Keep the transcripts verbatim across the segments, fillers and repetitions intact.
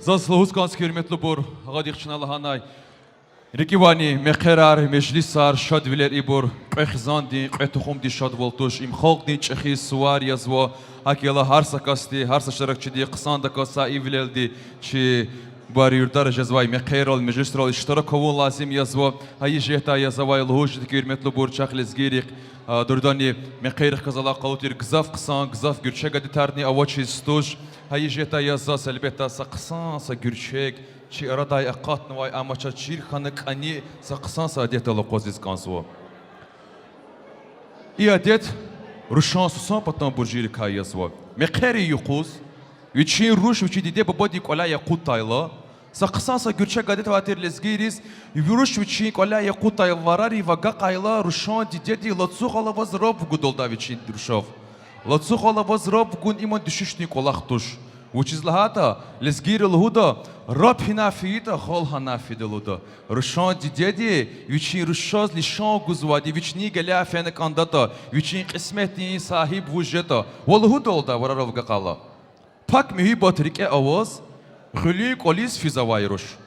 Заз лугьуз кӀанзава хьи, гьуьрметлубур, агъадихъ чна лагьанай, рикӀивайни мехъерар, межлисар, шадвилер ибур кьве хизандин, кьве тухумдин шадвал туш, им халкьдин чӀехи сувар язва, гьакӀ хьайила гьар са касди, гьар са шаракчиди хъсандаказ са ивилелди чи бубайрин юрдара жезвай мехъерал, межлисрал иштирак авун лазим язва. Гьа и жигьетдай я завай лугьуз жеди хьи, гьуьрметлубур, чахъ лезгийрихъ, а, дугъриданни мехъерихъ галаз алакъалу тир гзаф хъсан, гзаф гуьрчег адетарни авачиз туш. Гьа и жигьетдай я заз, гьелбетда, са хъсан, са гуьрчег чи арадай акъатнавай, амма чаз чир хьана кӀани са хъсан са адетдал акъвазиз кӀанзава. И адет рушан сусан патан буржийрикай язва. Мехъерин юкъуз вичин руш вичин диде-бубадин кӀваляй акъуддайла, са хъсан са гуьрчег адет авай тир лезгийриз, руш вичин кӀваляй акъуддай варарив агакьайла, рушан дидеди лацу гъал аваз раб вугудалда вичин рушав. Лацу гъал аваз раб вугун им дуьшуьшдин кӀвалах туш. Вучиз лагьайтӀа лезгийри лугьуда: раб гьинай фейитӀа, гъал гьанай фида лугьуда. Рушан дидеди вичин рушаз лишан гузвайди, вични геле фена кӀандатӀа, вичин кьисметдин сагьиб вуж ятӀа, ва лугьудалда варарив агакьайла. Пак муьгьуьббат рикӀе аваз, гъуьлуьн кӀвализ физвай руш.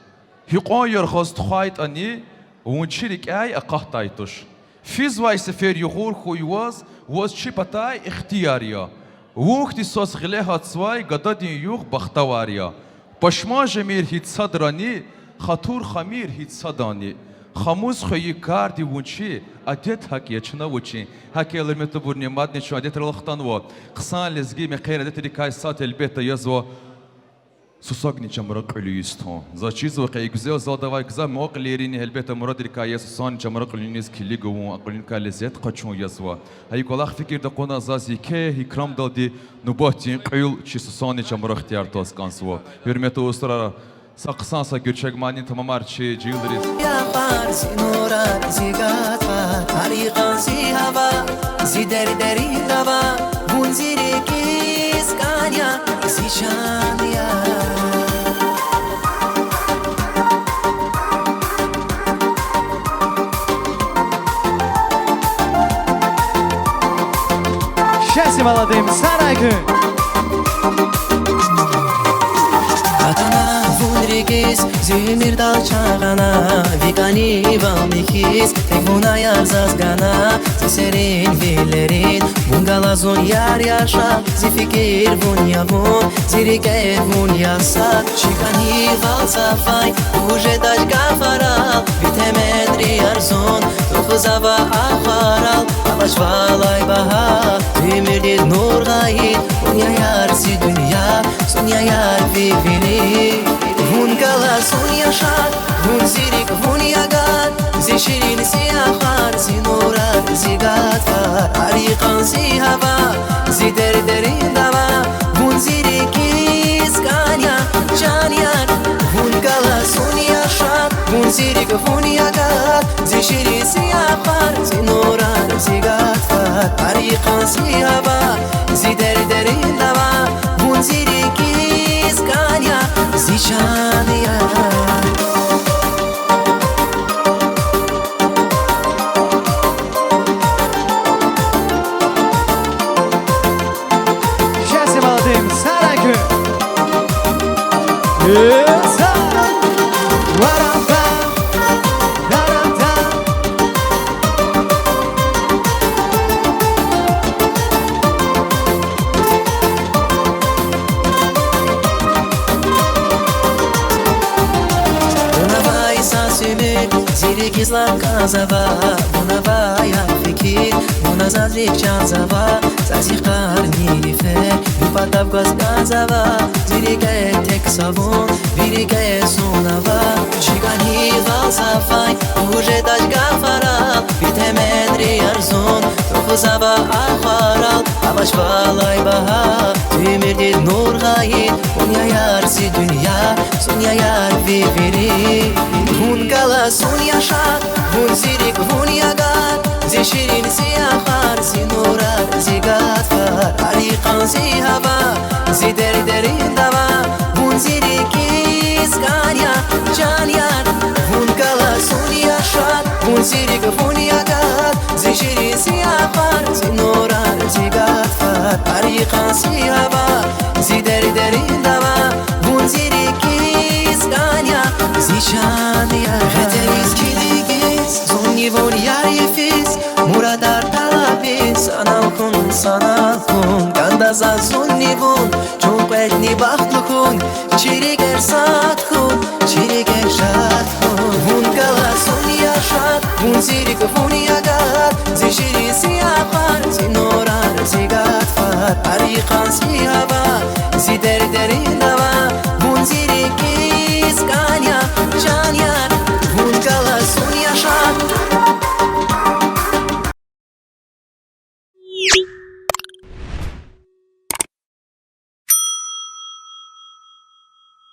Гьикьван яргъаз тухвайтӀани, вун чи рикӀяй акъатдай туш. Физвай сефер югъур хьуй ваз, ваз чи патай ихтияр я. Вун хьтин свас гъиле гьатзавай гададин югъ бахтавар я. Пашман жемир гьич садрани, хатур хамир гьич садани. Хамуз хвейи кардив вун чи, адет гьакӀ я чна вучин. ГьакӀ хьайила, гьуьрметлубур, мадни чун адетрал хтанва. Хъсан лезги мехъерин адетрикай сад, гьелбетда, язва сусагни чамра кьуьл ийиз тун. Заз чизва къе и гуьзел залда авай гзаф мугьакьилийрини, гьелбетда, мурадрикай я сусанни чамра кьуьлуьниз килиг авун, а кьуьлуьникай лезет къачун язва. Гьа и кӀвалах фикирда кьуна заз еке икрамдалди нубатдин кьуьл чи сусанни чамра ихтияр тваз кӀанзава. Гьуьрметлу устӀарар, са хъсан са гуьрчег манидин тамамар чи жегьилриз. Япар зи нурар, зи гатфар, гьар йикъан зи гьава, зи дердерин дава, вун зи рикӀиз кӀан я, зи чан я. Счастье молодым, сарай куьн! Атана вун рикӀиз, зи уьмуьрдал чан гъана, ви кӀанивал михьиз, тек вун аяр заз гана, зи серин вилерин, вун галаз зун яр яша, зи фикир вун я вун, зи рикӀе вун я са, чи кӀанивал сафай, вуж жедач гафарал, ви теменри арзун, тухузава ахварал, авач валай багьа, уьмуьрдиз нур гъайи, вун я яр зи дуьнья, зун я яр ви вили. Вун галаз зун яшар, вун зи рикӀ, вун я гад, зи ширин, зи ахвар, зи нурар, зи гатфар, гьар йикъан зи гьава, зи дердерин дава, вун зи рикӀиз кӀан я, чан яр, вун галаз зун яшар, вун зи рикӀ, вун я гад, зи ширин, зи ахвар, зи нурар, зи гатфар, гьар йикъан зи гьава, зи дердерин дава, вун зи рикӀиз кӀан я, зи чан я. Счастье молодым, сарай куьн! Э, са! Варам-там, дарам-там. Вун авай са уьмуьр, зи рикӀиз лап кӀанзава, вун авай гьар фикир, вуна заз рикӀ чанзава, заз йикъарни рифер, ви патав гваз кӀанзава, зи рикӀе тек са вун, ви рикӀе зун ава, чи кӀанивал сафай, вуж жедач гафарал, ви теменри арзун, тухузава ахварал, авач валай багьа, уьмуьрдиз нур гъайи, вун я яр зи дуьнья, зун я яр ви вили. Вун галаз зун яшар, вун зи рикӀ, вун я гад, зи ширин, зи ахвар, зи нурар, зи гатфар, гьар йикъан зи гьава, зи дердерин дава, вун зи рикӀиз кӀан я, чан яр, вун галаз зун яшар, вун зи рикӀ, вун я гад, зи ширин, зи ахвар, зи нурар, зи гатфар, гьар йикъан зи гьава, зи дердерин дава, вун зи рикӀиз Жан я, гъетериз килигиз, зунни вун яр йифиз, мурадар тӀалабиз, санал хьун, санал хьун, кӀанда заз зунни вун, чун кьведни бахтлу хьун, чи рикӀер сад хьун, чи рикӀер шад хьун. Вун галаз зун я шад, вун зи рикӀ, вун я гад, зи ширин, зи ахвар, зи нурар, зи гатфар, гьар йикъан зи гьа